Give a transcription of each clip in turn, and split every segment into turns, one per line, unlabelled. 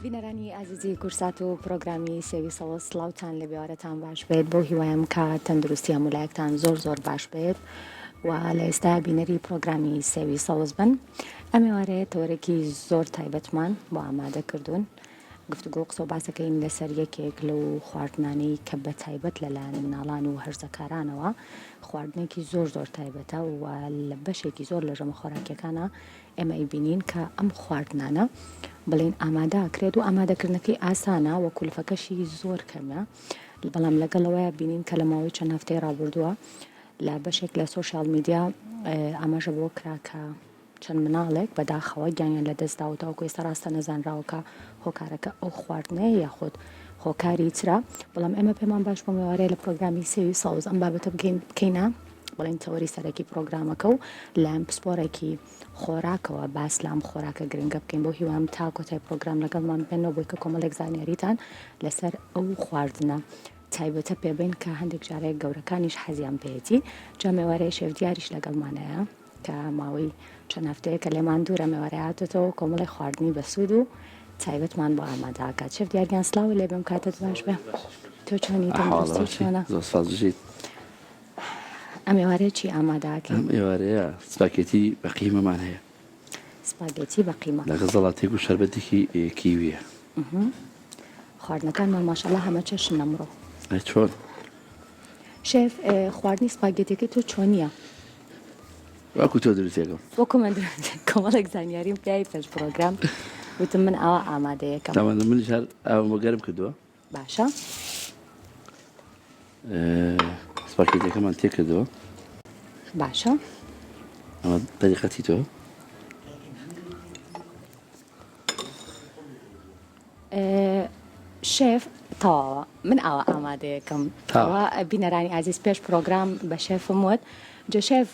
بینەرانی ئازیزی کورسات و پرۆگرامی سێوی سەوز سڵاوتان لێ بێوارەتان باش بێت بەو هیوایم کە تەندروستی هەموو لایەکتان زۆر زۆر باش بێت و لە ئێستا بینەری پرۆگرامی سێوی سەوز بن ئەم ئێوارەیە تەوەرێکی زۆر تایبەتمان بۆ ئامادە کردوون گفتوگۆ قسە و باسەکەین لەسەر یەکێک لەو خواردنانەی کە بە تایبەت لەلایەن مناڵان و هەرزەکارانەوە خواردنێکی زۆر زۆر تایبەتە و لە بەشێکی زۆر لە ژەمە خۆراکیەکانە ئێمە ئەیبینین کە ئەم خواردنانە بڵێین ئامادە ئەکرێت و ئامادەکردنەکەی ئاسانە و کولفەکەشی زۆر کەمە بەڵام لەگەڵەوەی بینین کە لە ماوەی چەند هەفتەی ڕابردووە لە بەشێک لە سۆشیال میدیا ئاماژە بۆ کرا کە چەند مناڵێک بەداخەوە گیانیان لە دەستدا و تاوەکو ئێستا ڕاستە نەزانراوە کە هۆکارەکە ئەو خواردنەیە یاخود هۆکاری ترە بەڵام ئێمە پێمان باش بۆ مێوارەیە لە پرۆگرامی سێوی سەوز ئەم بابەتە بکەین بکەینە بڵێن تەوەری سەرەکی پرۆگرامەکە و لایەن پسپۆڕێکی خۆراکەوە باس لەم خۆراکە گرنگە بکەین بۆ هیوام تا کۆتای پرۆگرام لەگەڵمان بێنەوە بۆی کە کۆمەڵێک زانیاریتان لەسەر ئەو خواردنە تایبەتە پێبین کە هەندێک جارێک گەورەکانیش حەزیان پێیەتی جا مێوارەیە شێف دیاریش لەگەڵمانەیە کە ماوەی چەند هەفتەیەکە لێمان دوورە مێوارە هاتۆتەوە کۆمەڵی خواردنی بەسوود و تایبەتمان بۆ ئامادەکات شێف دیارگیان سلااو لێ بم کاتت باش بێ تۆ چۆنی تەندروستی چۆنە
زۆر سپاس بژیت
ئەم ئێوارەیە چی ئامادەکەی؟
ئەم ئێوارەیە سپاگێتی بە قیمەمان هەیە.
سپاگێتی بە قیمە.
لەگەڵ زەڵاتێک و شەربەتێکی کیویە.
خواردنەکانمان ماشەڵا هەمە چەشن ئەمڕۆ.
ئەی چۆن؟
شێف خواردنی سپاگێتیەکەی تۆ چۆنیە؟
وەکو تۆ دروستێکم.
وەکو من کۆمەڵێک زانیاریم پیای پێش پرۆگرام وتم من ئاوا ئامادەیەکەم.
تاوانە منیش هەر ئاوم بۆ گەرم کردووە.
باشە.
سپاکێتەکەمان تێکردەوە.
باشە.
ئەمە تەریقەتی تۆ.
شێف تەواوە من ئاوا ئامادەیەکەم تەوا بینەرانی ئازیز پێش پرۆگرام بە شێفم وت جە شێف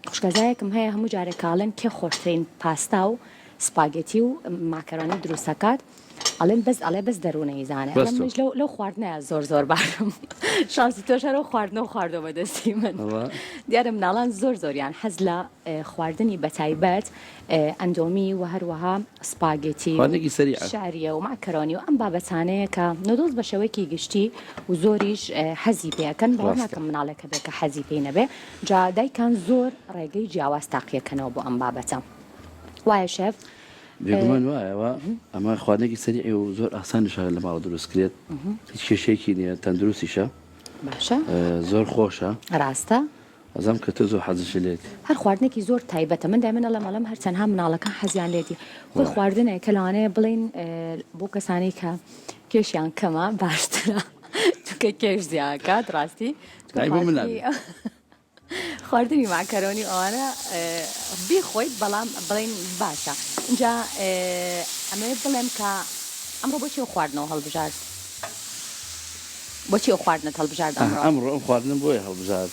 خوشکەزایەکم هەیە هەموو جارێک کاڵێن کێ خۆشترین پاستا و سپاگێتی و ماکەرۆنی دروستەکات ئەڵێن بەس ئەڵێ بەس دەروونە ئیزانێ ئەڵێم منیش لەو لەو خواردنەیا زۆر زۆر باشم شانسی تۆش هەر ئەو خواردنەو خواردوە بە دەستی من دیارە مناڵان زۆر زۆریان حەز لە خواردنی بەتایبەت ئەندۆمی و هەروەها سپاگێتی
خواردنێکی سەریعە
شعریە و مەعکەرۆنی و ئەم بابەتانەیە کە نودڵز بە شێوەیەکی گشتی و زۆریش حەزی پێەکەن باوەڕ ناکەم مناڵێک هەبێ کە حەزی پێی نەبێ جا دایکان زۆر ڕێگەی جیاواز تاقیەکەنەوە بۆ ئەم بابەتە وایە شێف؟
بێگومان وایە و ئەمە خواردنێکی سەریعی و زۆر ئاسانیشە لە ماڵە دروست کرێت هیچ کێشەیەکی نییە تەندروستیشە
باشە
زۆر خۆشە
ڕاستە
ئەزام کە تۆ زۆر حەزشی لێت
هەر خواردنێکی زۆر تایبەتە من دایمەن ئەڵێم ئەڵێم هەر تەنها مناڵەکان حەزیان لێتی خۆی خواردنێک کە لەوانەیە بڵێین بۆ کەسانی کە کێشیان کەمە باشترە چونکە کێش زیاکات ڕاستی
دای بۆ من
خواردنی ماکەرۆنی و ئەوانە بیخۆیت بەڵام بڵێین باشە ئینجا ئەمەوێت بڵێم کە ئەمڕۆ بۆچی ئەو خواردنەوە هەڵبژارد بۆچی ئەو خواردنەت هەڵبژارد ئەمڕۆ؟
ئەمڕۆ ئەم خواردنەم بۆیە هەڵبژارد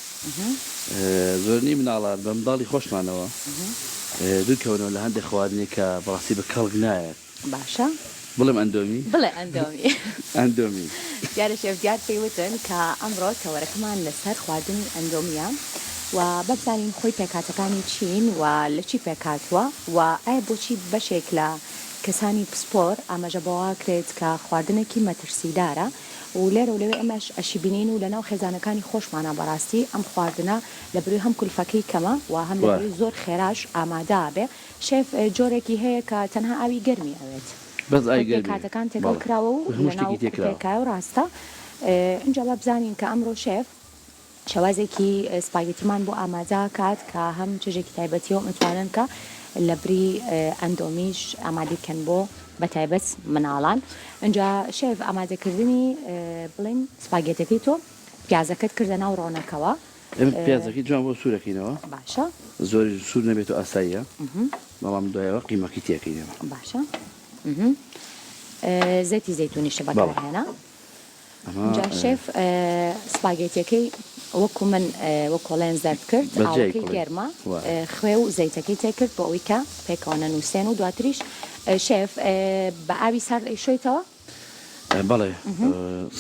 زۆرینەی مناڵان بە منداڵی خۆشمانەوە دوورکەونەوە لە هەندێک خواردنی کە بەڕاستی بە کەڵک نایەت.
باشە.
بڵێم ئەندۆمی؟
بڵێ ئەندۆمی.
ئەندۆمی.
دیارە شێف دیار پێی وتن کە ئەمڕۆ تەوەرەکەمان لەسەر خواردنی ئەندۆمییە و با بزانین خۆی پێکهاتەکانی چین و لە چی پێکهاتووە و ئایا بۆچی بەشێک لە کەسانی پسپۆر ئاماژە بەوە کرێت کە خواردنێکی مەترسیدارە و لێرە و لەوێ ئێمەش ئەشیبینین و لەناو خێزانەکانی خۆشمانا بەڕاستی ئەم خواردنە لەبەروی هەم کولفەکەی کەمە و هەم لەبەروی زۆر خێراش ئامادە ئەبێ شێف جۆرێکی هەیە کە تەنها ئاوی گەرمی ئەوێت.
بەس ئاوی گەرمی
پێکهاتەکان تێکەڵ کراوە و
هەموو
لەناو
شتێکی تێکراوە.
کوپێکایە و ڕاستە. ئینجا با بزانین کە ئەمڕۆ شێف شێوازێکی سپاگێتیمان بۆ ئامادە ئەکات کە هەم چێژێکی تایبەتیە و ئەتوانن کە لەبری ئەندۆمیش ئامادەی کەن بۆ بەتایبەت مناڵان. ئینجا شێف ئامادەکردنی بڵێین سپاگێتەکەی تۆ پیازەکەت کردە ناو ڕۆنەکەوە.
ئێمە پیازەکەی جوان بۆ سوورەکەینەوە.
باشە.
زۆریش سوور نەبێت و ئاساییە. بەڵام دوایەوە قیمەکەی تێکەین ئێمە.
باشە. زەیتی زەیتونیشت بەکارهێنا. جا شێف سپاگێتیەکەی وەکو من وەکو ئەڵێن زەرد کرد ئاوەکەی گەرمە خوێ و زەیتەکەی تێکرد بۆ ئەوەی کە پێکەوە نەنووسێن و دواتریش شێف بە ئاوی سارد ئەیشۆیتەوە؟
بەڵێ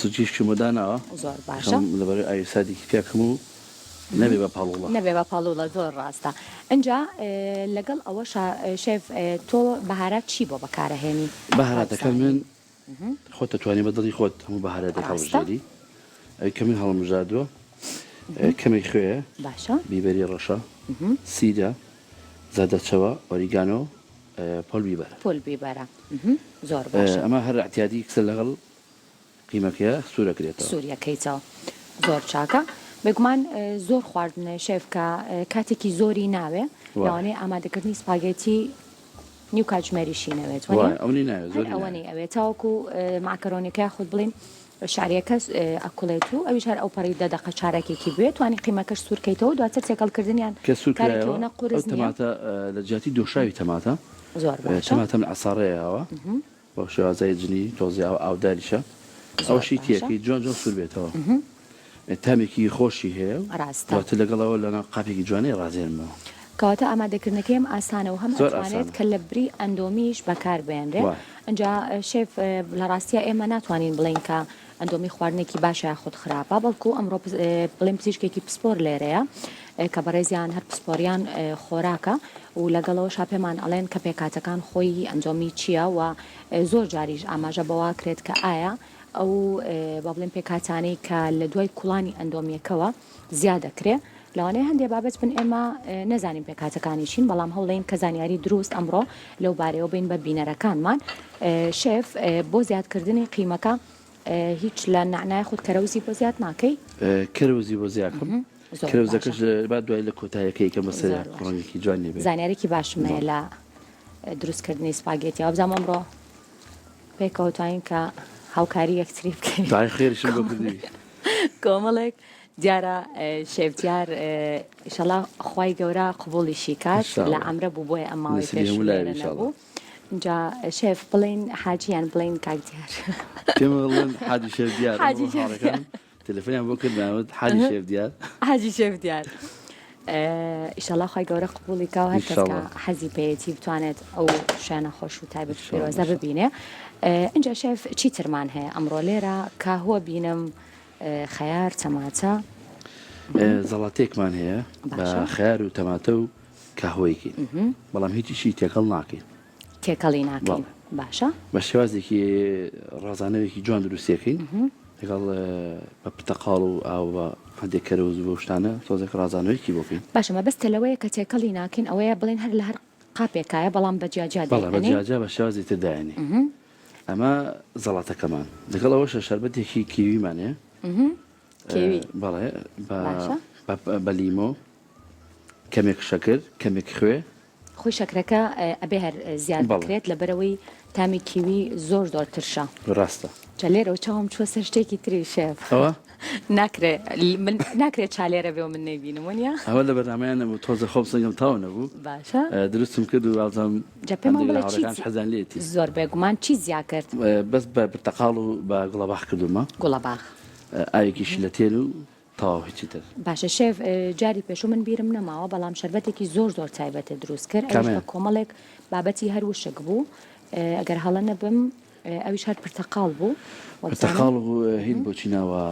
سجیشکم بۆ داناوە
زۆر باشە
لەبەر ئاوی ساردێکی تێکەم و. نەبێ بە پەڵوڵە.
نەبێ بە پەڵوڵە زۆر ڕاستە ئنجا لەگەڵ ئەوەشا شێف تۆ بەهارات چی بۆ بەکارەهێنی؟
بەهاراتەکە من خۆت دەتوانی بە دڵی خۆت هەموو بەهاراتێک هەڵبژێری ئەوی کە من هەڵمبژاردووە کەمێک خوێیە
باشە
بیبەری ڕەشە سیرە زەردەچەوە ئۆریگانۆ پۆل بیبەرە.
پۆل بیبەرە زۆر باشە.
ئەمە هەر ئەعتیادی کسە لەگەڵ قیمەکەیە سوور ئەکرێتەوە.
سوور ئەکەیتەوە زۆر چاکە. بێگومان زۆر خواردن شێف کە کاتێکی زۆری ناوێ لەوانەیە ئامادەکردنی سپاگێتی نیو کاتژمێریشی نەوێت
وانیە؟ ئەونەی ناوێت
زۆری ناوێت. ئەوەنەی ئەوێت تاوەکو مەعکەرۆنیەکە یاخود بڵێین شعریەکە ئەکوڵێت و ئەویش هەر ئەوپەڕی دە دەقە چارەکێکی بوێت توانی قیمەکەش سوور کەیتەوە دواتر تێکەڵکردنیان
کە سوور
کارێکی
کرایەوە
ئەونە
ئەو
قورس نییە.
تەماتە لە جیاتی دۆشاوی تەماتە
زۆر باشە.
تەماتەم لە عەسارەیەوە بەو شێوازەی جنی تۆزی ئاو ئاوداریشە
زۆر
ئەوەشی
باشە.
تێکەی جوان جوان سوور بێتەوە تامێکی خۆشی هەیە و
ڕاستە.
دواتر لەگەڵ ئەوە لەناو قاپێکی جوانەی ڕازێنمەوە.
کەواتە ئامادەکردنەکەی هەم ئاسانە و هەم
زۆر
ئەتوانرێت
ئاسانە.
کە لە بری ئەندۆمیش بەکار بێنرێ.
وایە.
ئنجا شێف لە ڕاستیا ئێمە ناتوانین بڵێین کە ئەندۆمی خواردنێکی باشە یاخود خراپە بەڵکو ئەمڕۆ بڵێین پزیشکێکی پسپۆر لێرەیە کە بەڕێزیان هەر پسپۆریان خۆراکە و لەگەڵەوەشا پێمان ئەڵێن کە پێکهاتەکان خۆی ئەندۆمی چییە و زۆر جاریش ئاماژە بەوە کرێت کە ئایا ئەو با بڵێین پێکهاتانەی کە لە دوای کوڵانی ئەندۆمیەکەوە زیاد دەکرێ لەوانەیە هەندێ بابەت بن ئێمە نەزانین پێکهاتەکانی چین بەڵام هەوڵین کە زانیاری دروست ئەمڕۆ لەو بارەیەوە بین بە بینەرەکانمان شێف بۆ زیادکردنی قیمەکە هیچ لە نەعنای خود کەرەوزی بۆ زیاد ناکەی؟
کەرەوزی بۆ زیاکەم کەرەوزەکەش با دوای لە کۆتایەکەی کەم بەسەر ڕەنگێکی جوان لێ بێ.
زانیارێکی باشم هەیە لە دروستکردنی سپاگێتی وابزانم ئەمڕۆ پێکەوە توانین کە هاوکاری یەکتری بکەین.
دای خێریشم بۆ کردی.
کۆمەڵێک دیارە شێف دیار ئیشەڵا خوای گەورە قبوڵیشی کات لە عەمرە بوو بۆیە ئەم ماوەی پێشوو لێرە نەبوو. جا شێف بڵێن حاجی یان بڵێن کاک دیار؟
پێم بڵێن حاجی شێف دیار.
حاجی شێف دیار.
تەلەفۆنیان بۆ کرد ناوت حاجی شێف دیار.
حاجی شێف دیار. ئیشەڵا خوای گەورە قبوڵی کا و هەر کەس کە حەزی پێیەتی بتوانێت ئەو شوێنە خۆش و تایبەت و پیرۆزە ببینێ. ئینجا شێف چی ترمان هەیە ئەمڕۆ لێرە کاهوە بینم خەیار تەماتە.
زەڵاتەیەکمان هەیە بە خەیار و تەماتە و کاهوەیکەین بەڵام هیچیشی تێکەڵ ناکەین.
تێکەڵی ناکەین باشە.
بە شێوازێکی ڕازانەوێکی جوان دروستیەکەین لەگەڵ بە پرتەقاڵ و ئاو بە هەندێک کەرەوز و شتانە تۆزێک ڕازانەوەیەکی بۆ بکەین.
باشە مەبەستە لەوەیە کە تێکەڵی ناکەین ئەوەیە بڵێن هەر لە هەر قاپێکایە بەڵام بە جیا جیا
بەڵێ بە جیا جیا بە شێوازی تر دایەنێ. ئەمە زەڵاتەکەمان لەگەڵ ئەوەشە شەربەتێکی کیویمان هەیە.
کیوی
بەڵێ بە لیمۆ کەمێک شەکر کەمێک خوێ.
خۆی شەکرەکە ئەبێ هەر زیاد بکرێت لەبەرئەوەی تامی کیوی زۆر زۆر ترشە.
ڕاستە.
جا لێرەوە چاوم چووە سەر شتێکی تری شێف.
ئەوە؟
ناکرێ من ناکرێ چا لێرە بێ و من نەیبینم وەنیە؟
ئەوە لە بەرنامەیان نەبوو تۆزێ خۆم سنگم تاو نەبوو.
باشە.
دروستم کرد و وابزانم
جا پێمان
هەندێک لە
بڵێ چیت
هاوڕێکانش حەزیان لێیەتی.
زۆر بێگومان چیت زیا کرد؟
بەس بە پرتەقاڵ و بە گوڵەباخ کردوومە.
گوڵەباخ.
ئاوێکی شلەتێن و تەواو هیچی تر.
باشە شێف جاری پێشوو من بیرم نەماوە بەڵام شەربەتێکی زۆر زۆر تایبەتت دروست کرد ئەویش بە کۆمەڵێک بابەتی هەر وشک بوو ئەگەر هەڵە نەبم ئەویش هەر پرتەقاڵ بوو
پرتەقاڵ و هین بۆچی ناوە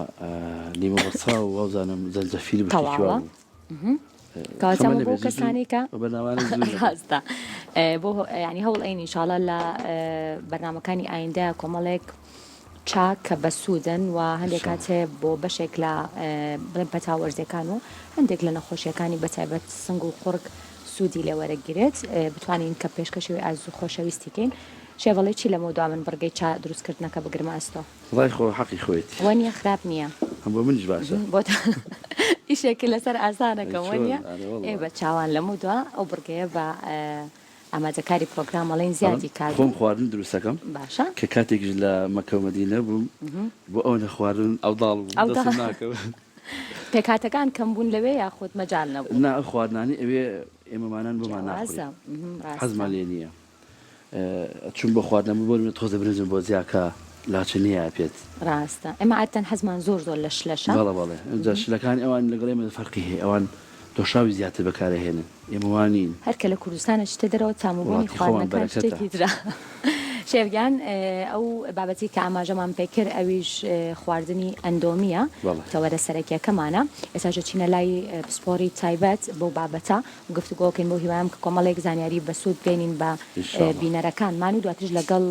لیمۆ بەسڕا و وابزانم زەنجەفیل بوو شتێکی وا
تەواوە
بوو.
کەواتە
خەمە
ئەمە بۆ
نەبێ زوو زوو
کەسانەی کە
بەرنامانە زوو نەبێ.
ڕاستە بۆ یانی هەوڵ ئەین ئینشاڵا لە بەرنامەکانی ئایندە کۆمەڵێک چاک کە بەسوودن و هەندێک
ان شاء الله.
کات هەیە بۆ بەشێک لە بڵێن پەتا وەرزیەکان و هەندێک لە نەخۆشیەکانی بەتایبەت سنگ و قوڕگ سوودی لێ وەرەگیرێت بتوانین کە پێشکەشی ئازیز و خۆشەویستی کەین شێڤەڵی چی لەمەودوا من بڕگەی چا دروست کردنەکە بگرمە ئەستۆ؟
وەڵای خۆ حەقی خۆیەتی.
وەنیە خراپ نیە.
هەم بۆ منیش باشە.
بۆت ئیشێکی لەسەر ئاسانەکەم
ئەی
وەنیە؟
چۆن ئەرێ
ئێ
وەڵا.
بە چاوان لەمەودوا ئەو بڕگەیە بە ئامادەکاری پرۆگرام ئەڵێن زیادی کات
خۆم خواردن دروستەکەم
باشە
کە کاتێکیش لە مەکە و مەدینە بووم بۆ ئەوەنە خواردن ئەوداڵ بووم دەستم ناکەوت.
پێکهاتەکان کەم بوون لەوێ یاخود مەجال نەبوو؟
نا ئەو خواردنانەی ئەوێ ئێمەمانان بۆمان ناخورین حەزمان لێ نییە. ئەچووم بۆ خواردنە بۆ نمونە تۆزێ برنجم بۆ جیا کە لاچە نیایە پێت.
ڕاستە ئێمە عادەتەن حەزمان زۆر زۆر لە شلەشە.
بەڵێ بەڵێ ئینجا شلەکانی ئەوان لەگەڵ ئێمە فەرقی هەیە ئەوان دۆشاوی زیاتر بەکارئەهێنن ئێمە وا نین.
هەر کە لە کوردستان ئەچیتە دەرەوە تام و بۆنی
وڵاتی خۆمان
خواردنەکان
بەرەکەتە.
شتێکی ترە. شێف گیان ئەو بابەتی کە ئاماژەمان پێکرد ئەویش خواردنی ئەندۆمییە تەوەرە سەرەکیەکەمانە ئێستاش دەچینە لای پسپۆری تایبەت بەو بابەتە گفتوگۆکەین بەو هیوایەم کە کۆمەڵێک زانیاری بەسوود بگەینین بە بینەرەکانمان و دواتریش لەگەڵ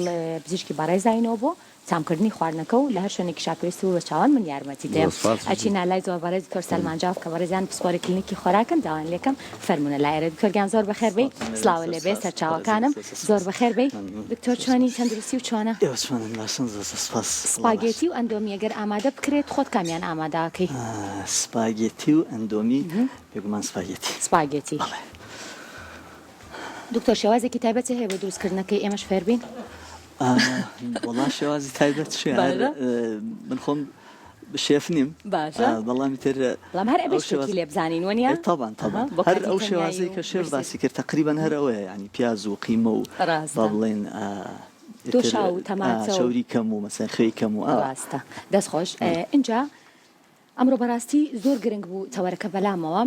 پزیشکی بەڕێزاینەوە بۆ تامکردنی خواردنەکە و لە هەر شوێنێکیشا پێویست بوو بە چاوان من یارمەتی دەیەم. ئەچینە لای زۆر بەڕێز دکتۆر سەلمان جاف کە بەڕێزیان پسپۆری کلینیکی خۆراکن داوایان لێکەم فەرموونە لای ئێرە دکتۆر گیان زۆر بەخێر بێی سڵاوت لێ بێ سەرچاوەکانم زۆر بەخێر بێی دکتۆر چۆنی تەندروستی و چۆنە؟
ئێوە چۆنن باشن زۆر زۆر سپاس
سپاگێتی و ئەندۆمی گەر ئامادە بکرێت خۆت کامیان ئامادە ئەکەی؟
سپاگێتی و ئەندۆمی بێگومان سپاگێتی.
سپاگێتی.
بەڵێ.
دکتۆر شێوازێکی تایبەتی هەیە بۆ دروستکردنەکەی ئێمەش فێربین؟
وەڵا شێوازی تایبەت چیە هەر من خۆم شێف نیم
باشە
بەڵام تر
بەڵام هەر ئەبێ شتێکی لێ بزانین وەنیە
تەبان تەبان هەر ئەو شێوازەی کە شێف باسی کرد تقریبا هەر ئەوەیە ینی پیاز و قیمە و با بڵێن
دۆشاو و تەماتە و
چەوری کەم و مەسەن خوێی کەم و
ڕاستە دەست خۆش ئینجا ئەمڕۆ بەڕاستی زۆر گرنگ بوو تەوەرەکە بەلامەوە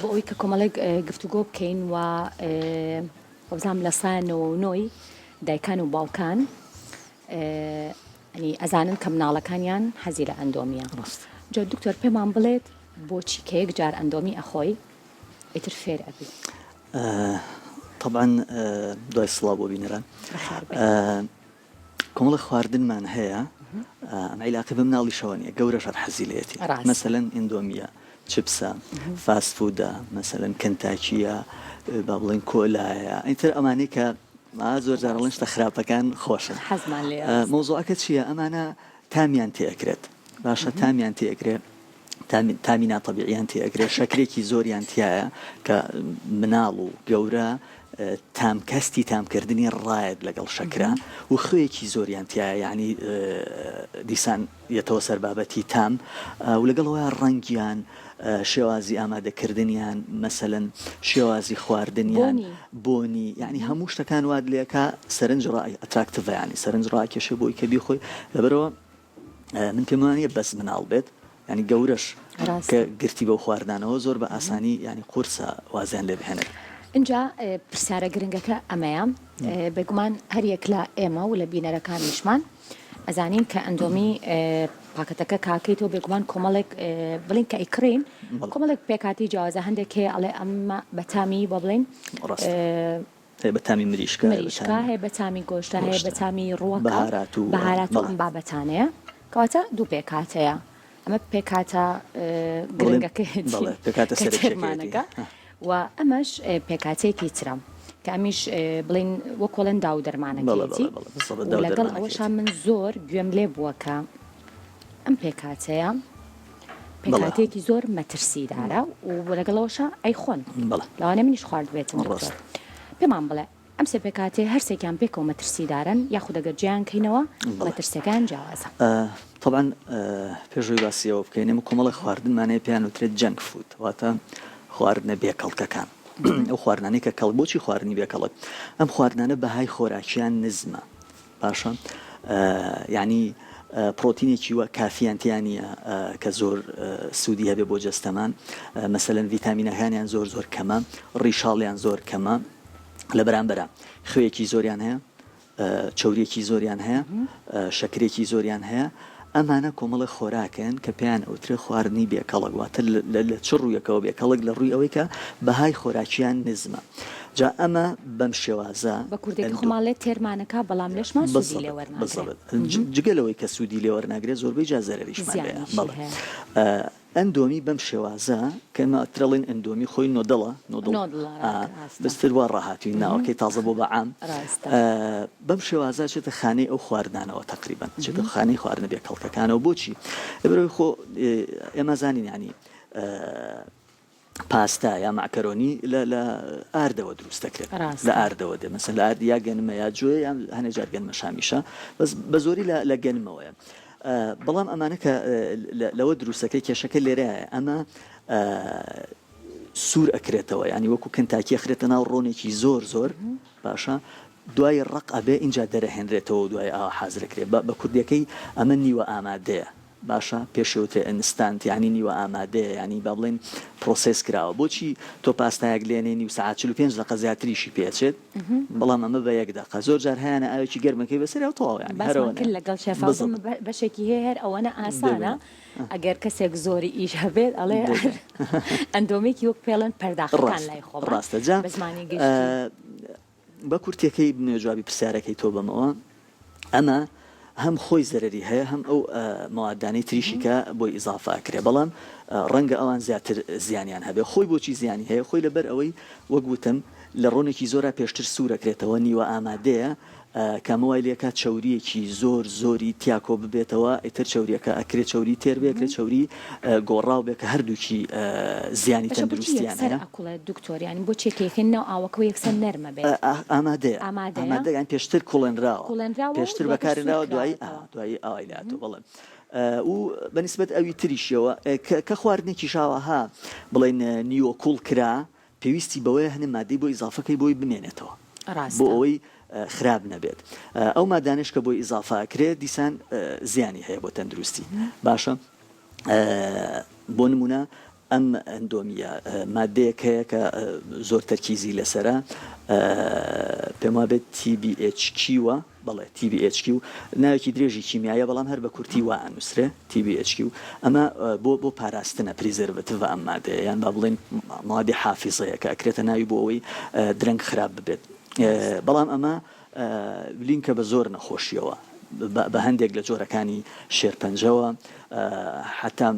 بۆ ئەوەی کە کۆمەڵێک گفتوگۆ بکەین و وەبزانم لە سا 99 دایکان و باوکان ئەنی ئەزانن کە مناڵەکانیان حەزی لە ئەندۆمیە جا دکتۆر پێمان بڵێت بۆچی کە یەک جار ئەندۆمی ئەخۆی ئیتر فێر ئەبی؟
تەبعەن دوای سڵاو بۆ بینەران کۆمەڵێک خواردنمان هەیە ئەم عیلاقەی بە مناڵیشەوە نیە گەورەش هەر حەزی لێیەتی مەسەلەن ئیندۆمیە چپسە fast food ە مەسەلەن کەنتاکیە با بڵێن کۆلایە ئیتر ئەمانەی کە زۆر جار ئەڵێن شتە خراپەکان خۆشن مەوزوعەکە چییە ئەمانە تامیان تێ ئەکرێت باشە تامیان تێ ئەکرێت تامی ناتەبیعیان تێ ئەگرێ شەکرێکی زۆریان تیایە کە مناڵ و گەورە تام کەستی تامکردنی ڕایەت لەگەڵ شەکرە و خوێیەکی زۆریان تیایە یعنی دیسان یەتەوە سەر بابەتی تام و لەگەڵەوە ڕەنگیان شێوازی ئامادەکردنیان مەسەلەن شێوازی خواردنیان بۆنی یعنی هەموو شتەکان وات لێکا سەرنج ڕای attractive ە یعنی سەرنج ڕاکێشێ بۆی کە بیخۆی لەبەرەوە من پێم وانیە بەس مناڵ بێت یانی گەورەش کە گرتی بەو خواردنانەوە زۆر بە ئاسانی یانی قورسە وازیان لێ بهێنێت.
ئینجا پرسیارە گرنگەکە ئەمەیە بێگومان هەریەک لە ئێمە و لە بینەرەکانیشمان ئەزانین کە ئەندۆمی پاکەتەکە کاکەیتەوە بێگومان کۆمەڵێک بڵین کە ئەیکڕین کۆمەڵێک پێکاتی جیاوازە هەندێک هەیە ئەڵێ ئەمە بەتامی بۆ بڵین
هەیە بە تامی مریشکە
مریشکە هەیە بە تامی گۆشتە هەیە بە تامی ڕووەکە بەهارات و بەهارات و ئەم بابەتانەیە کەواتە دوو پێکهاتەیە ئەمە پێکهاتە گرنگەکەیەتی
پێکهاتە سەرەکیەکەیەتی
و ئەمەش پێکهاتەیەکی ترە کە ئەمیش بڵین وەکۆڵێن داو دەرمانەکەیەتی لەگەڵ ئەوەشا من زۆر گوێم لێ بووە کە ئەم پێکهاتەیە پێکهاتەیەکی زۆر مەترسیدارە و لەگەڵ ئەوەشا ئەیخۆن لەوانەیە منیش خواردبێتم دکتۆر پێمان بڵێ ئەم سێ پێکهاتەیە هەرسێکیان پێکەوە مەترسیدارن یاخود ئەگەر جیایان کەینەوە مەترسیەکان جیاوازە؟
تەبعەن پێش ئەوەی باسی ئەوە بکەین ئێمە کۆمەڵێک خواردنمان هەیە پێیان وترێت junk food واتە خواردنە بێکەڵکەکان ئەو خواردنانەی کە کەڵک بۆچی خواردنی بێکەڵک ئەم خواردنانە بەهای خۆراکیان نزمە باشە یانی پڕۆتینێکی وە کافیان تیا نییە کە زۆر سوودی هەبێ بۆ جەستەمان مەسەلەن ڤیتامینەکانیان زۆر زۆر کەمە ڕیشاڵیان زۆر کەمە لە بەرامبەرە خوێیەکی زۆریان هەیە چەوریەکی زۆریان هەیە شەکرێکی زۆریان هەیە ئەمانە کۆمەڵە خۆراکن کە پێیان ئەوترێ خواردنی بێکەڵک واتە لە چ ڕوویەکەوە بێکەڵک لە ڕووی ئەوەی کە بەهای خۆراکیان نزمە جا ئەمە بەم شێوازە.
بە کوردێکی خۆمان ڵێ تێرمانەکا بەڵام لەشمان سوودی لێ وەرناگرێ.
بالضبط جگە لەوەی کە سوودی لێ وەرناگرێ زۆربەی جار زەرەریشمان لێیە بەڵێ ئەندۆمی بەم شێوازە کە ئێمە ئەترەڵێین ئەندۆمی خۆی noodle ە noodle بەس تر وا ڕاهاتوین ناوەکەی تازە بۆ بە عام بەم شێوازە ئەچێتە خانەی ئەو خواردنانەوە تەقریبەن ئەچێتە خانەی خواردنە بێ کەڵکەکانەوە بۆچی لەبەرئەوەی خۆ ئێمە زانین یانی پاستا یا مەعکەرۆنی لە لە ئاردەوە دروست دەکرێت
ڕاستە.
لە ئاردەوە دێ مەسەن لە ئاردی یا گەنمە یا جۆیە یان هەنێ جار گەنمە شامیشە بەس بە زۆری لە لە گەنمەوەیە بەڵام ئەمانە کە لەوە دروست دەکرێت کێشەکە لێرەیە ئەمە سوور ئەکرێتەوە یانی وەکو کنتاکی ئەخرێتە ناو ڕۆنێکی زۆر زۆر باشە دوای ڕەق ئەبێ ئینجا دەرەهێنرێتەوە دوای ئاوا حازرەکرێ بە کوردیەکەی ئەمە نیوە ئامادەیە. باشە پێشی وترێ instant یانی نیوە ئامادەیە یانی با بڵێین process کراوە بۆچی تۆ پاستایەک لێنێی نیو سەعات 45 دەقە زیاتریشی پێ ئەچێت بەڵام ئەمە بە یەک دەقە زۆر جار هەیانە ئاوێکی گەرمەکەی بەسەریا و تەواو یانی
باسمان
هەرەوەنە
کرد لەگەڵ شێفا
بزڵ
وتم بەشێکی هەیە هەر ئەوەنە ئاسانە
دەبێ
ئەگەر کەسێک زۆری ئیش هەبێت ئەڵێ
دەبێ
ئەندۆمێکی وەک پێڵێن پەرداخەکان
ڕاستە
لای خۆمان
ڕاستە جا
بە زمانی گشتی.
بە کورتیەکەی بمەوێ جوابی پرسیارەکەی تۆ بەمەوە ئەمە هەم خۆی زەرەری هەیە هەم ئەو مەوادانەی تریشی کە بۆی ئیزافە ئەکرێ بەڵام ڕەنگە ئەوان زیاتر زیانیان هەبێ خۆی بۆچی زیانی هەیە خۆی لەبەر ئەوەی وەک وتم لە ڕۆنێکی زۆرا پێشتر سوورەکرێتەوە نیوە ئامادەیە کە ئەمە وای لێکات چەورییەکی زۆر زۆری تیا کۆ ببێتەوە، ئیتر چەورییەکە ئەکرێ چەوری تێر بێ، ئەکرێ چەوری گۆڕاو بێ کە هەردووکی زیانی
باشە بۆچی
تەندروستیان
یەکسەر
هەیە.
ئەکوڵێت دکتۆر یانی بۆچی کە یەکەن ناو ئاوەکەوە یەکسەر نەرمە بێت؟
ئامادەیە
ئامادەیە؟
ئامادە یان پێشتر کوڵێنراوە
کوڵێنراوە و
پێشتر
دواتر سوور
بەکارهێنراوە دوایی
کراوەتەوە.
دوایی ئاوای لێ هاتووە بەڵێ و بە نیسبەت ئەوی تریشیەوە کە کە خواردنێکیش ئاوەها بڵێین نیوە کوڵ کرا پێویستی بەوەیە هەنێ مادەی بۆ ئیزافە کەی بۆی بمێنێتەوە بۆ
ڕاستە.
ئەوەی خراپ نەبێت ئەو مادانەش کە بۆی ئیزافە ئەکرێت دیسان زیانی هەیە بۆ تەندروستی باشە بۆ نمونە ئەم ئەندۆمیە مادەیەک هەیە کە زۆر تەرکیزی لەسەرە پێم وابێت TBHQ وە بەڵێ TBHQ ناوێکی درێژی کیمیاییە بەڵام هەر بە کورتی وا ئەنووسرێ TBHQ ئەمە بۆ بۆ پاراستنە preservative ە ئەم مادەیە یان با بڵێین موادی حافیزەیە کە ئەکرێتە ناوی بۆ ئەوەی درەنگ خراپ ببێت بەڵام ئەمە لینکە بە زۆر نەخۆشیەوە بە هەندێک لە جۆرەکانی شێرپەنجەوە حەتا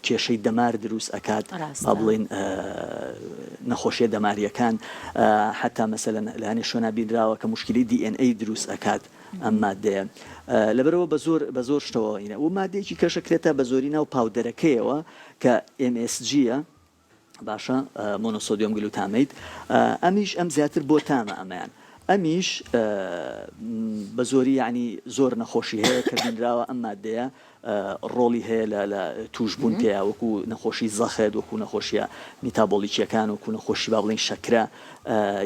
کێشەی دەمار دروست ئەکات با بڵێین نەخۆشیە دەماریەکان حەتا مەسەلەن لە هەنێ شوێنا بینراوە کە موشکیلەی دی ئێن ئەی دروست ئەکات ئەم مادەیە لەبەرەوە بە زۆر بە زۆر شتەوە ئینە و مادەیەکی کەشە کرێتە بە زۆری ناو powder ەکەیەوە کە MSG ە باشە monosodium glutamate ئەمیش ئەم زیاتر بۆ تامە ئەمەیان ئەمیش بە زۆری یعنی زۆر نەخۆشی هەیە کە بینراوە ئەم مادەیە ڕۆڵی هەیە لە لە توشبوون پێیا وەکو نەخۆشی زەخت وەکو نەخۆشیە میتابۆلیکیەکان وەکو نەخۆشی با بڵێین شەکرە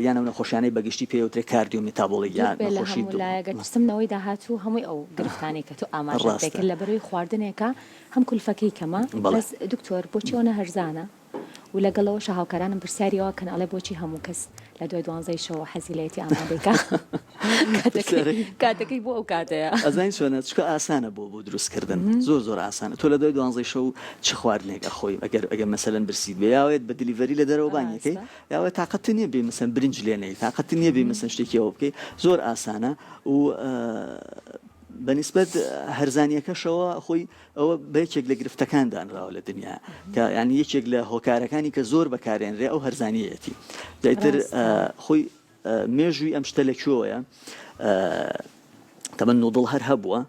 یان ئەو نەخۆشیانەی بەگشتی پێی وترێ cardiometabolic
دوور
یان
بێ لە
نەخۆشی
هەموو
دڵ
لایەک ئەترسم نەوەی داهاتوو هەمووی ئەو گرفتانەی کە تۆ ئاماژەت پێ
ڕاستە
کرد لەبەرەوەی خواردنێکە هەم کولفەکەی کەمە
بەڵێ.
بەس دکتۆر بۆچی ئەوەنە هەرزانە و لەگەڵ ئەوەشا هاوکارانم پرسیاری ئەوە کەن ئەڵێ بۆچی هەموو کەس لە دوای دوانزەی شەوە حەزی لێیەتی ئامادەی کا کاتەکەی کاتەکەی بۆ ئەو کاتەیە.
ئەزانی چۆنە چونکە ئاسانە بۆ بۆ دروست کردن زۆر زۆر ئاسانە تۆ لە دوای دوانزەی شەو چ خواردنێک ئەخۆی ئەگەر ئەگەر مەسەلەن برسیت بێ یاوێت بە delivery لە دەرەوە بانگی کەی یاوێ تاقەت نییە بێ مەسەن برنج لێنەی تاقەت نییە بێ مەسەن شتێکی ئەوە بکەی زۆر ئاسانە و بە نیسبەت هەرزانیەکەشەوە خۆی ئەوە بە یەکێک لە گرفتەکان دانراوە لە دنیا کە یانی یەکێک لە هۆکارەکانی کە زۆر بەکارێنرێ ئەو هەرزانیەتی دایتر خۆی مێژووی ئەم شتە لە کوێوەیە تەمەن noodle هەر هەبووە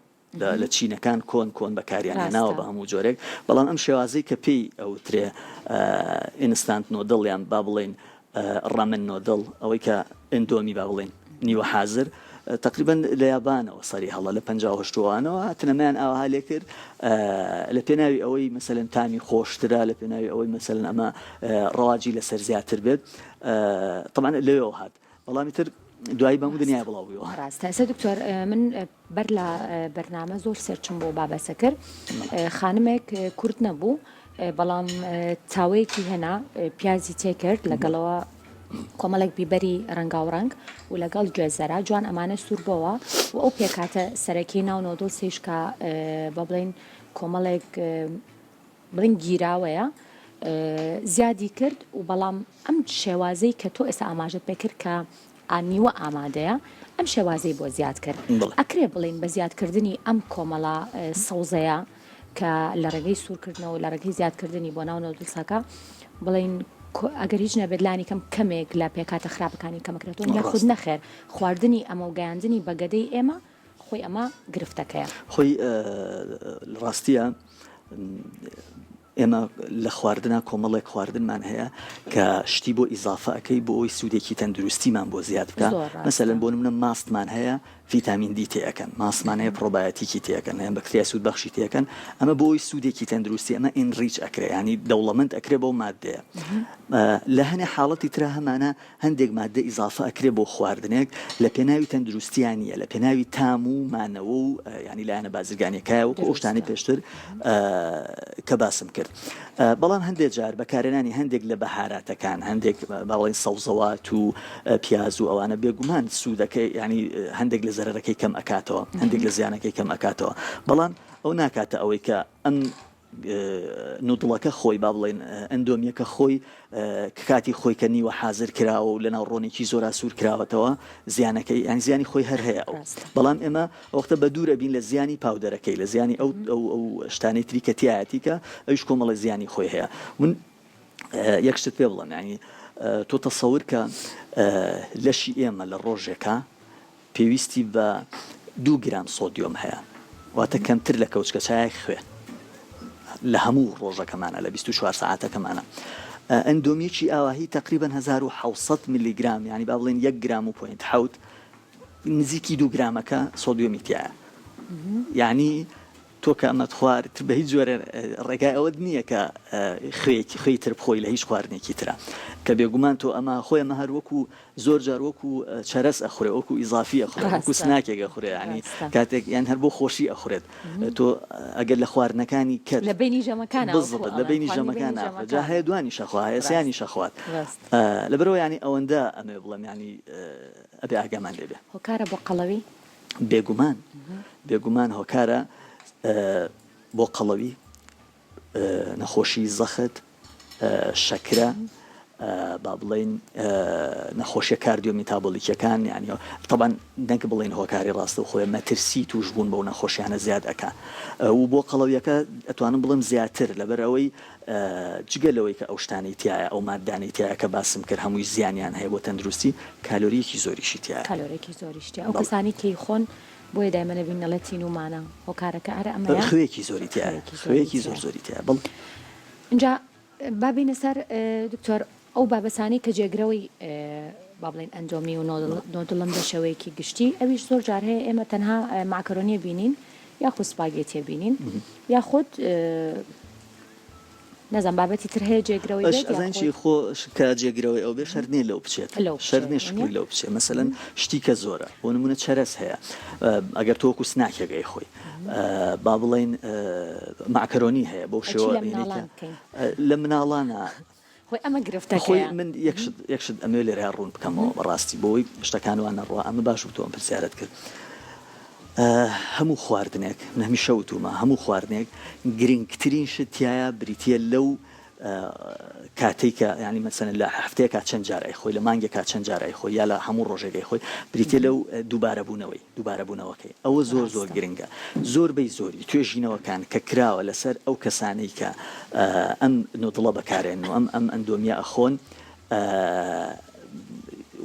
لە چینەکان کۆن کۆن بەکاریان هێناوە بە هەموو جۆرێک بەڵام ئەم شێوازەی کە پێی ئەوترێ instant noodle یان با بڵێین ramen noodle ئەوەی کە ئندۆمی با بڵێین نیوە حازر تەقریبەن لە یابانەوە سەری هەڵە لە 58 وانەوە هاتنەمەیان ئاوها لێ کرد لە پێناوی ئەوەی مەسەلەن تامی خۆشترە لە پێناوی ئەوەی مەسەلەن ئەمە ڕەواجی لەسەر زیاتر بێت تەبعەن لەوێوە هات بەڵامی تر دوایی بەم دنیا بڵاو بووەوە.
ڕاستە ئێستا دکتۆر من بەر لە بەرنامە زۆر search م بۆ بابەسە کرد خانمێک کورد نەبوو بەڵام تاوەیەکی هێنا پیازی تێکرد لەگەڵەوە کۆمەڵێک بیبەری ڕەنگاوڕەنگ و لەگەڵ گوێزەرا جوان ئەمانە سوور بۆوە و ئەو پێکاتە سەرەکی ناو noodles یش کە بە بڵین کۆمەڵێک بڵێین گیراوەیە زیادی کرد و بەڵام ئەم شێوازەی کە تۆ ئێستا ئاماژەت پێ کرد کە نیوە ئامادەیە ئەم شێوازەی بۆ زیاد کرد ئەکرێ بڵێین بە زیادکردنی ئەم کۆمەڵە سەوزەیە کە لە ڕێگەی سوورکردنەوە لە ڕێگەی زیادکردنی بۆ ناو noodles ەکە بڵێین ئەگەر هیچ نەبێت لانی کەم کەمێک لە پێکهاتە خراپەکانی کەمەکرێتەوە یاخود نەخێر خواردنی ئەمە و گەیاندنی بە گەدەی ئێمە خۆی ئەمە گرفتەکەیە.
خۆی لە ڕاستییا. ئێمە لە خواردنا کۆمەڵێک خواردنمان هەیە کە شتی بۆ ئیزافە ئەکەی بۆ ئەوەی سوودێکی تەندروستیمان بۆ زیاد بکا مەسەلەن بۆ نمونە ماستمان هەیە ڤیتامین دی تێ ئەکەن ماستمان هەیە پرۆبایەتیکی تێ ئەکەن یان بەکتریای سوودبەخشی تێ ئەکەن ئەمە بۆ ئەوەی سوودێکی تەندروستی ئەمە enrich ئەکرێ یانی دەوڵەمەند ئەکرێ بەو ماددەیە لە هەنێ حاڵەتی ترا هەمانە هەندێک ماددە ئیزافە ئەکرێ بۆ خواردنێک لە پێناوی تەندروستیا نییە لە پێناوی تام و مانەوە و یانی لایەنە بازرگانیەکایە وەکو ئەو شتانەی پێشتر کە باسم کرد بەڵام هەندێک جار بەکارهێنانی هەندێک لە بەهاراتەکان هەندێک باڵین سەوزەوات و پیاز و ئەوانە بێگومان سوودەکەی ینی هەندێک لە زەرەرەکەی کەم ئەکاتەوە هەندێک لە زیانەکەی کەم ئەکاتەوە بەڵام ئەو ناکاتە ئەوەی کە ئەم نودڵەکە خۆی با بڵێین ئەندۆمیەکە خۆی کاتی خۆی کە نیوە حازر کراوە و لەناو ڕۆنێکی زۆرا سوور کراوەتەوە زیانەکەی یان زیانی خۆی هەر هەیە ئەو بەڵام ئێمە وەختە بە دوورە بین لە زیانی powder ەکەی لە زیانی ئەو ئەو ئەو شتانەی تری کە تیایەتی کە ئەویش کۆمەڵە زیانی خۆی هەیە من یەک شتت پێ بڵێم یانی تۆ تەسەور کە لەشی ئێمە لە ڕۆژێکا پێویستی بە دوو گرام سۆدیۆم هەیە، واتە کەمتر لە کەوچکە چایەک خوێ لە هەموو ڕۆژەکەمانە لە 24 سەعاتەکەمانە. ئەندۆمیەکی ئاواهی تەقریبەن 1700 میلیگرام یانی با بڵێین یەک گرام و point حەوت نزیکی دوو گرامەکە سۆدیۆمی تیایە. یانی تۆ کە ئەمەت خوارد تر بە هیچ جۆرێ ڕێگای ئەوەت نییە کە خوێیەکی خوێی تر بخۆی لە هیچ خواردنێکی ترا کە بێگومان تۆ ئەمە خۆی ئەمە هەر وەکو زۆر جار وەکو چەرەس ئەخورێ وەکو ئیزافی ئەخورێ وەکو
ڕاستە
snack ێک ئەخورێ یانی
ڕاستە
کاتێک یان هەر بۆ خۆشی ئەخورێت تۆ ئەگەر لە خواردنەکانی کەت
لە بەینی ژەمەکانا وەکو
بزبت لە
ئەڵێن
بەینی
خواردنی بەینی
ژەمەکان ئەخورێ جا
ژەمەکان
هەیە دوانیش ئەخوا هەیە
ڕاست
سیانیش ئەخوات
ڕاست
لەبەرئەوە یانی ئەوەندە ئەمەوێ بڵێم یانی ئەبێ ئاگامان لێ بێ.
هۆکارە بۆ قەڵەوی؟
بێگومان بێگومان هۆکارە بۆ قەڵەوی، نەخۆشی زەخت، شەکرە، با بڵێین نەخۆشیە کاردیۆمیتابۆلیکیەکان یانی تەبعەن نەک بڵێین هۆکاری ڕاستەوخۆیە مەترسی تووشبوون بەو نەخۆشیانە زیاد ئەکا و بۆ قەڵەویەکە ئەتوانم بڵێم زیاتر لەبەر ئەوەی جگە لەوەی کە ئەو شتانەی تیایە ئەو ماددانەی تیایە کە باسم کرد هەمووی زیانیان هەیە بۆ تەندروستی کالۆریەکی زۆریشی تیایە.
کالۆرێکی زۆریش تیایە ئەو
بەڵێ.
کەسانەی کەی خۆن بۆیە دایمە نەبین ئەڵێ تینوومانە هۆکارەکە هەر ئەمەیە؟
خوێیەکی زۆری تیایە
خوێیەکی زۆری
خوێیەکی زۆر
تیایە.
زۆری تیایە بەڵێ.
ئینجا با بێینە سەر دکتۆر ئەو بابەتانەی کە جێگرەوەی با بڵێین ئەندۆمی و نۆدڵن بە شێوەیەکی گشتی ئەویش زۆر جار هەیە ئێمە تەنها مەعکەرۆنیە بینین یاخود سپاگێتیە بینین یاخود نازانم بابەتی تر هەیە جێگرەوەی
ئەش
بێت
ئەزانی چی
یاخود
خۆ کە جێگرەوەی ئەو بێ شەرت نییە لەو بچێت
لەو
شەرت
بچێت
نییە
وەنیە؟
شکڵی لەو بچێ مەسەلەن شتی کە زۆرە بۆ نموونە چەرەس هەیە ئەگەر تۆ وەکوو snack ێک ئەیخۆی با بڵێین مەعکەرۆنی هەیە بەو
ئەچی
شێوە
لە
ئەبینی کە
مناڵان بکەین
لە مناڵانا
خۆی ئەمە
خۆی
گرفتەکەیە.
من یەک شت یەک شت ئەمەوێ لێرەیا ڕوون بکەمەوە بەڕاستی بۆی شتەکان وا نەڕوا ئەمە باش بوو تۆ ئەم پرسیارەت کرد هەموو خواردنێک من هەمیشە وتومە هەموو خواردنێک گرنگترین شت تیایە بریتیە لەو کاتەی کە یانی مەسەلەن لە هەفتەیەکا چەند جار ئەیخۆی لە مانگێکا چەند جار ئەیخۆی یا لە هەموو ڕۆژێک ئەیخۆی بریتیە لەو دووبارەبوونەوەی دووبارەبوونەوەکەی ئەوە زۆر زۆر
ڕاستە.
گرنگە زۆربەی زۆری توێژینەوەکان کە کراوە لەسەر ئەو کەسانەی کە ئەم نودڵە بەکارێن و ئەم ئەم ئەندۆمیە ئەخۆن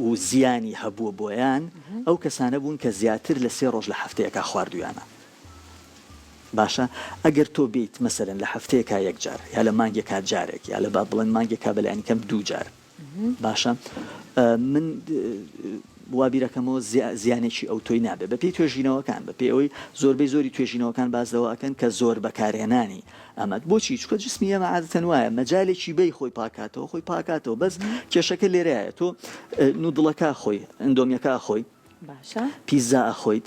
و زیانی هەبووە بۆیان ئەو کەسانە بوون کە زیاتر لە سێ ڕۆژ لە هەفتەیەکا خواردویانە باشە ئەگەر تۆ بێیت مەسەلەن لە هەفتەیەکا یەک جار یا لە مانگێکا جارێک یا لە با بڵێن مانگێکا بەلایەنی کەم دوو جار باشە من وا بیرەکەمەوە زیانێکی ئەوتۆی نابێت بەپێی توێژینەوەکان بەپێی ئەوەی زۆربەی زۆری توێژینەوەکان باس لەوە ئەکەن کە زۆر بەکارهێنانی ئەمە بۆچی چونکە جسمی ئێمە عادەتەن وایە مەجالێکی بەی خۆی پاکاتەوە خۆی پاکاتەوە بەس کێشەکە لێرەیە تۆ نودڵەکە خۆی ئەندۆمیەکە خۆی
باشە
پیزا ئەخۆیت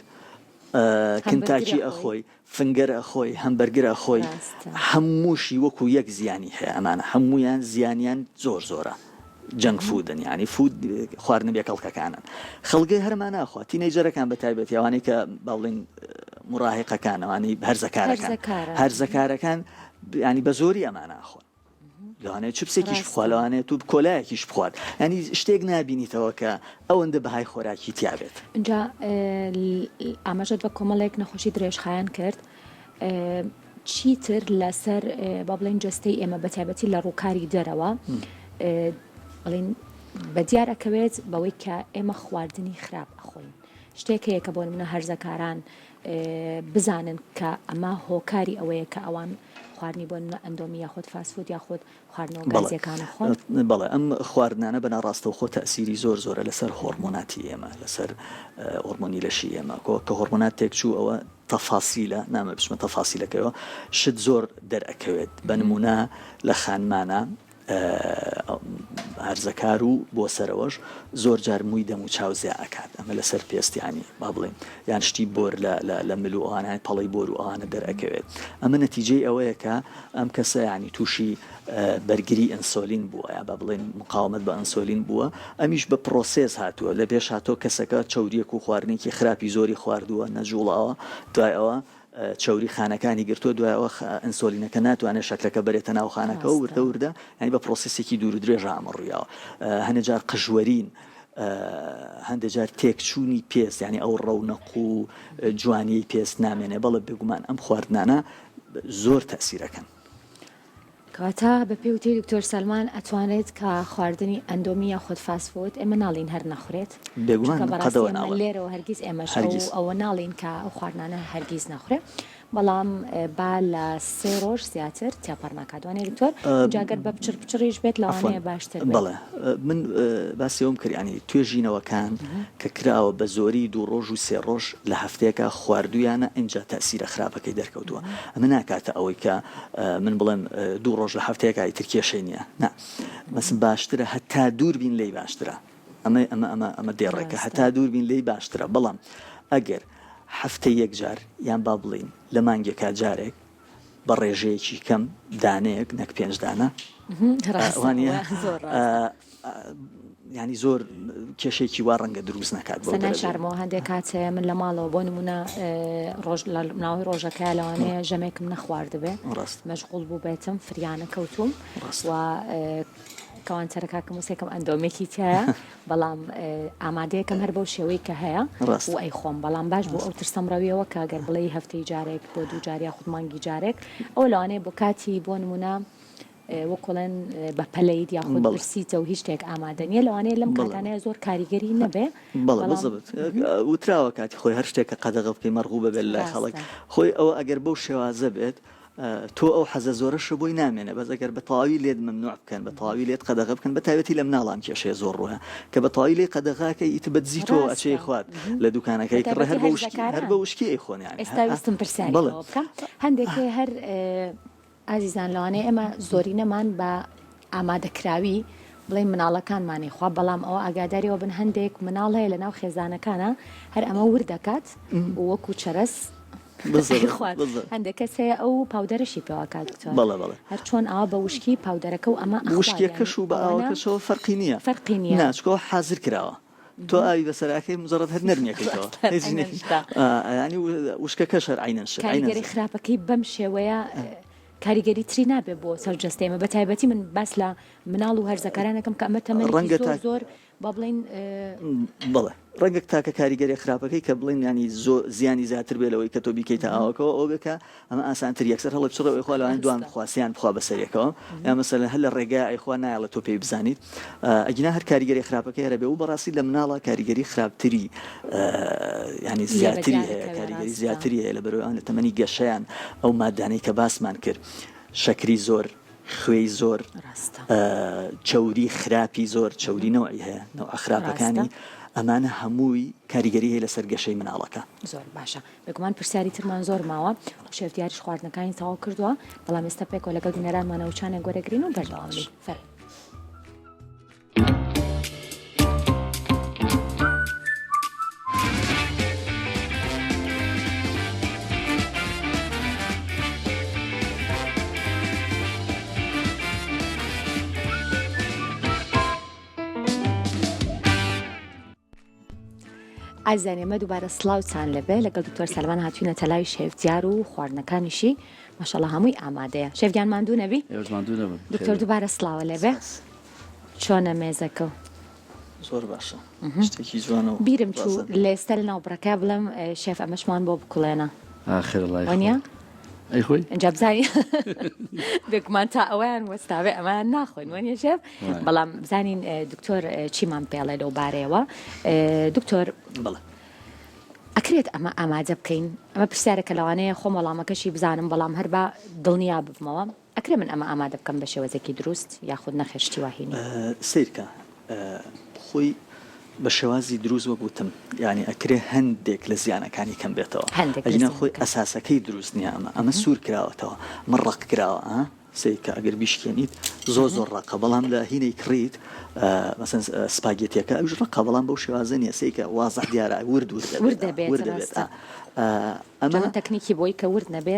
کنتاکی ئەخۆی finger ئەخۆی هەمبەرگر ئەخۆی هەمووشی وەکو یەک زیانی هەیە ئەمانە هەموویان زیانیان زۆر زۆرە junk food ن یانی food خواردنە بێکەڵکەکانن خەڵگەی هەرمان ناخوا teenager ەکان بە تایبەتی ئەوانەی کە با بڵێین مراهقەکان ئەوانەی هەرزەکارەکان هەرزەکارەکان ینی بە زۆری ئەمانە ئەخۆن لەوانەیە چپسێکیش بخوا لەوانەیە تو کۆلایەکیش بخوات ینی شتێک نابینیتەوە کە ئەوەندە بەهای خۆراکی تیاابێت.
اینجا ئاماژەت بە کۆمەڵێک نەخۆشی درێژخایەن کرد چیتر لەسەر با بڵێین جەستەی ئێمە بە تایبەتی لە ڕووکاری دەرەوە بڵێین بە دیار ئەکەوێت بەوەی کە ئێمە خواردنی خراپ ئەخۆین شتێک هەیە کە بۆ نمونە هەرزەکاران بزانن کە ئەمە هۆکاری ئەوەیە کە ئەوان. خواردنی بۆ نمونە ئەندۆمی یاخود fast food یاخود خواردنەوە
بەڵێ
گازیەکانە خۆن؟
بەڵێ ئەم خواردنانە بە ناڕاستەوخۆ تەئسیری زۆر زۆرە لەسەر هۆڕمۆناتی ئێمە لەسەر هۆڕمۆنی لەشی ئێمە کۆ کە هۆڕمۆنات تێکچوو ئەوە تەفاسیلە نامەوێ بچمە تەفاسیلەکەیەوە شت زۆر دەرئەکەوێت بە نمونە لە خانمانە هەرزەکار و بۆ سەرەوەش زۆر جار مووی دەم و چاو زیا ئەکات ئەمە لەسەر پێست یانی با بڵێین یان شتی بۆر لە لە لە مل و ئەوانە پەڵەی بۆر و ئەوانە دەرئەکەوێت ئەمە نەتیجەی ئەوەیە کە ئەم کەسە یانی تووشی بەرگری ئەنسۆلین بووە یا با بڵێین مقاومەت بە ئەنسۆلین بووە ئەمیش بە process هاتووە لە پێش هاتۆ کەسەکە چەوریەک و خواردنێکی خراپی زۆری خواردووە نەجوڵاوە دوای ئەوە چەوری خانەکانی گرتووە دوای ئەوە ئەنسۆلینەکە ناتوانێت شەکرەکە بەرێتە ناو خانەکەوە وردە وردە یانی بە process ێکی دوور و درێژە ئەمە ڕوویاوە هەنێ جار قژوەرین هەندێک جار تێکچوونی پێست یانی ئەو ڕەونەق و جوانیەی پێست نامێنێ بەڵێ بێگومان ئەم خواردنانە زۆر تەسیرەکەن.
کەواتە بە پێی وتەی دکتۆر سەلمان ئەتوانرێت کە خواردنی ئەندۆمی یاخود fast food ئێمە ناڵین هەر نەخورێت
بێگومان
چونکە بەڕاستی
قەدەوە
ئێمە
ناڵێم
لێرەوە هەرگیز ئێمەش ئەو
هەرگیز.
ئەوە ناڵین کە ئەو خواردنانە هەرگیز نەخورێ بەڵام با لە سێ ڕۆژ زیاتر تێپەڕ ناکات وانیە دکتۆر ئینجا گەر بە پچڕ پچڕیش بێت
عەفوەن
لەوانەیە باشتر بێت.
بەڵێ من باسی ئەوەم کرد یانی توێژینەوەکان کە کراوە بە زۆری دوو ڕۆژ و سێ ڕۆژ لە هەفتەیەکا خواردوویانە ئینجا تەئسیرە خراپەکەی دەرکەوتووە ئەمە ناکاتە ئەوەی کە من بڵێم دوو ڕۆژ لە هەفتەیەکا ئیتر کێشەی نییە نا بەس باشترە هەتا دوور بین لێی باشترە ئەمە ئەمە ئەمە ئەمە دێڕێکە هەتا دوور بین لێی باشترە بەڵام ئەگەر هەفتە یەک جار یان با بڵین لە مانگێکا جارێک بە ڕێژەیەکی کەم دانەیەک نەک پێنج دانە وانە ینی زۆر کێشێکی وا ڕەنگە دروست نکات
بۆ ناشارمەوە هەندێک کات هەیە من لە ماڵەوە بۆ نمونە ڕۆژ لە ناوی ڕۆژەکە لەوانەیە ژەمێکم نەخواردبێ
ڕاست
مەشغوڵ بوو بێتم فریانە کەوتوم و کەوانچەرەکەکەم وسێکم ئەندۆمێکی تایە بەڵام ئامادەیەکەم هەر بەو شێوەی کە هەیە و ئەیخۆم بەڵام باش بۆ ئەو ترسەم ڕەویەوە کە گەر بڵێی هەفتەی جارێک بۆ دوو جار یاخود مانگی جارێک ئەوە لەوانەیە بۆ کاتی بۆ نمونە وەکوڵێن بە پەلەیت یاخود برسیتە و هیچ شتێک ئامادە نییە لەوانەیە لەم کاتانەیە زۆر کاریگەری نەبێ
بەڵێ بزبت وتراوە کاتی خۆی هەر شتێک کە قەدەغە بکەی مەرغوبە بێت لای خەڵک خۆی ئەوە ئەگەر بەو شێوازە بێت تۆ ئەو حەزە زۆرەشە بۆی نامێنێ بەس ئەگەر بە تەواوی لێت مەمنوع بکەن بە تەواوی لێت قەدەغە بکەن بە تایبەتی لە مناڵ ئەم کێشەیە زۆر ڕووە کە بە تەواوی لێی قەدەغەکەی ئیتر بە دزی تۆ ئەچێ خوات لە دوکانەکەی کڕێ هەر بە وشکی هەر بە وشکی ئەیخۆن یانی
ئێستا ویستم پرسیاری ئەوە بکەم هەندێک هەیە هەر ئازیزان لەوانەیە ئێمە زۆرینەمان بە ئامادەکراوی بڵێین مناڵەکانمانی خوا بەڵام ئەوە ئاگاداریەوە بن هەندێک مناڵ هەیە لەناو خێزانەکانە هەر ئەمە ورد دەکات و وەکو چەرەس هەندێک کەس هەیە ئەو powder ەشی پێوەکات هەر چۆن ئاوا بە وشکی powder ەکە و ئەمە
وشکیەکەش و بە ئاوەکەشەوە فەرقی نییە
فەرقی نییە
نا چونکە حازر کراوە تۆ ئاوی بەسەراکەی مجرد هەر نەرمیەکەیتەوە ینی وشکەکەش هەر عینەن شت
کاریگەری خراپەکەی بەم شێوەیە کاریگەری تری نابێ بۆ سەر جەستەی ئێمە بە تایبەتی من باس لە مناڵ و هەرزەکاران ئەکەم کە ئەمە تەمەنێکی
ڕەنگە
زۆر
تاک
زۆر با بڵێین
بەڵێ ڕەنگە تاکە کاریگەریە خراپەکەی کە بڵێن ینی زۆ زیانی زیاتر بێ لەوەی کە تۆ بیکەیتە ئاوەکەەوە ئەو بێ کە ئەمە ئاسانتر یەکسەر هەڵی بچڕێ ئەی خوا لەوانەیە دوان
ڕاستە
بخوا سیان بخوا بەسەریەکەوە یا مەسەلەن هەر لە ڕێگای ئەی خوا نایەڵێ تۆ پێی بزانیت ئەگینا هەر کاریگەری خراپەکەی هەرە بێ و بەڕاستی لە مناڵا کاریگەری خراپتری ینی
لێ
زیاتری
بەدیار
هەیە
ئەکەوێ
کاریگەری
ڕاستە
زیاتری هەیە لە بەرەوەی ئەوان لە تەمەنی گەشەیان ئەو مادانەی کە باسمان کرد شەکری زۆر خوێی زۆر
ڕاستە
چەوری خراپی زۆر چەوری نەوعی هەیە نەوعە
ڕاستە
خراپەکانی ئەمانە هەمووی کاریگەری هەیە لەسەر گەشەی مناڵەکە.
زۆر باشە بێگومان پرسیاری ترمان زۆر ماوە شێف دیاریش خواردنەکانی تەواو کردووە بەڵام ئێستا پێکەوە لەگەڵ بینەرانمانە وچانێک وەرەگرین و بەردەوام بین فەرموو. ئازیزان ئێمە دووبارە سڵاوتان لەبێ لەگەڵ دکتۆر سەلمان هاتوینە تەلاوی شێف دیار و خواردنەکانیشی ماشەڵا هەمووی ئامادەیە شێف گیان ماندوو نەبی
ئێوەش ماندوو نەبن
دکتۆر دووبارە سڵاوە لێبێ چۆنە مێزەکە و
زۆر باشە شتێکی جوانە و
بیرم چوو
ڕاستە.
لە ئێستا لە ناو بڕەکە بڵێم شێف ئەمەشمان بۆ بکوڵێنە
ئاخر ئەڵای
وانە
ئەی خۆی
ئینجا بزانین بێگومان تا ئەوەیان وەستاوێ ئەمەیان ناخۆین وانە شێف
وایە.
بەڵام بزانین دکتۆر چیمان پێڵێ لەو بارەیەوە دکتۆر
بەڵێ.
ئەکرێت ئەمە ئامادە بکەین؟ ئەمە پرسیارێکە لەوانەیە خۆم وەڵامەکەشی بزانم بەڵام هەر با دڵنیا ببمەوە، ئەکرێ من ئەمە ئامادە بکەم بە شێوەزێکی دروست یاخود نەخێر شتی وا هی نییە؟
سەیرکە خۆی بە شێوازی دروست وەک وتم یانی ئەکرێ هەندێک لە زیانەکانی کەم بێتەوە
هەندێک لە
ئەگینا خۆی
زیانەکان.
ئەساسەکەی دروست نییە ئەمە ئەمە سوور کراوەتەوە ئەمە ڕەق کراوە ئا. سەیرکە ئەگەر بیشکێنیت زۆر زۆر ڕەقە بەڵام لە هینەی کڕیت مەسەن سپاگێتیەکە ئەویش ڕەقە بەڵام بەو شێوازە نییە سەیرکە وازح دیارە ورد ورد
ورد دەبێت
ورد دەبێت
ڕاستە
ئەمە
من تەکنیکی بۆی کە ورد نەبێ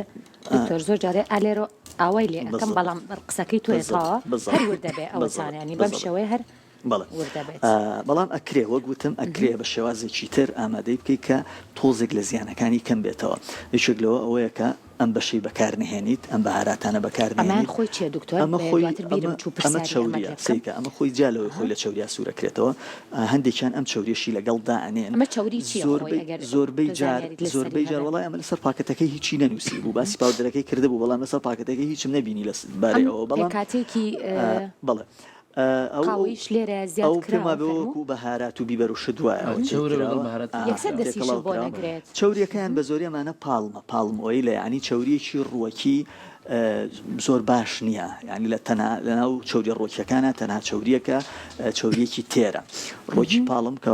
دکتۆر زۆر جارێ ئالێرۆ ئاوای لێ ئەکەم بەڵام قسەکەی تۆیە تەواوە هەر ورد دەبێ ئەوە ینی بەم شێوەیە هەر
بەڵێ
ورد دەبێت.
بەڵام ئەکرێ وەک وتم ئەکرێ بە شێوازێکی تر ئامادەی بکەیت کە تۆزێک لە زیانەکانی کەم بێتەوە یەکێک لەوە ئەوەیە کە ئەم بەشەی بەکار نەهێنیت ئەم بەهاراتانە بەکار
ئەمەیان
نەهێنیت
خۆی چیە دکتۆر
ئەمە خۆی
دواتر
ئەمە
بیرم چوو
ئەمە
پرسیاری ئەمەت
چەوریە
لێ بکەم
سەیرکە ئەمە خۆی جیا لەوەی خۆی لە چەوریا سوورەکرێتەوە هەندێکیان ئەم چەوریەشی لەگەڵ دائەنێن
ئەمە چەوری چیە خۆی
زۆربەی
ئەگەر
زۆربەی
تۆ
جار
زانیاریت لەسەری
زۆربەی جار
هەبێ
وەڵای ئەمە لەسەر پاکەتەکەی هیچی نەنووسی بوو باسی powder ەکەی کردبوو بەڵام لەسەر پاکەتەکەی هیچم نەبینی لە
ئەم
بارەی ئەوە بەڵام
پێکهاتەیەکی
بەڵێ ئەو
قاوەیش لێرە زیاد
ئەو پێم
کراوە
وابێ
فەرموو.
وەکو بەهارات و بیبەر و شت وایە ئەوە تێ
چەورە لەگەڵ
کراوە
بەهارات
ئا
یەکسەر دەستیشت
تێکەڵاو
بۆ
کراوە
نەگرێت.
چەوریەکەیان بە زۆری ئەمانە palm ە palm oil ە یانی چەوریەکی ڕووەکی زۆر باش نییە یانی لە تەنها لەناو چەوریە ڕووەکیەکانە تەنها چەوریەکە چەوریەکی تێرە ڕۆکی palm کە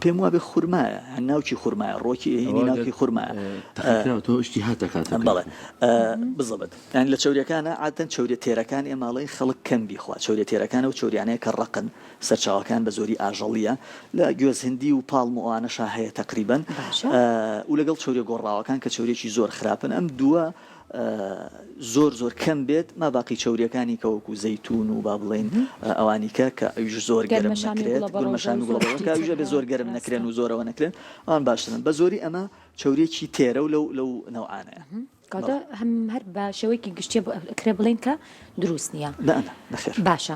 پێم وابێ خورمایە ناوکی خورمایە ڕۆکی هینی ناوکی خورمایە
تەقیکراوەتەوە ئیشتیها دەکاتەوە
بەڵێ بزەبت یانی لە چەوریەکانا عادەتەن چەوریە تێرەکان ئێمە ئەڵێین خەڵک کەم بیخوا چەوریە تێرەکان ئەو چەوریانەیە کە ڕەقن سەرچاوەکان بە زۆری ئاژەڵیە لە گوێز هندی و palm و ئەوانەشا هەیە تەقریبەن
باشە
و لەگەڵ چەوریە گۆڕاوەکان کە چەوریەکی زۆر خراپن ئەم دووە زۆر زۆر کەم بێت ما باقی چەوریەکانی کە وەکو زەیتون و با بڵێین ئەوانی کە کە ئەویش زۆر گەرم
گەرمەشامی
نەکرێت
گوڵە بەڕۆژە و
گورمەشامی گوڵە
زۆر
بەڕۆژە
شتی
کە ئەویش
تر
ئەبێ
هەیە
زۆر گەرم
ڕاستە
نەکرێن و زۆرەوە نەکرێن ئەوان باشترن بە زۆری ئەمە چەوریەکی تێرە و لەو لەو نەوعانەیە.
کەواتە هەم هەر بە شێوەیەکی گشتیە ئەکرێ بڵێین کە دروست نییە.
نا نا نەخێر.
باشە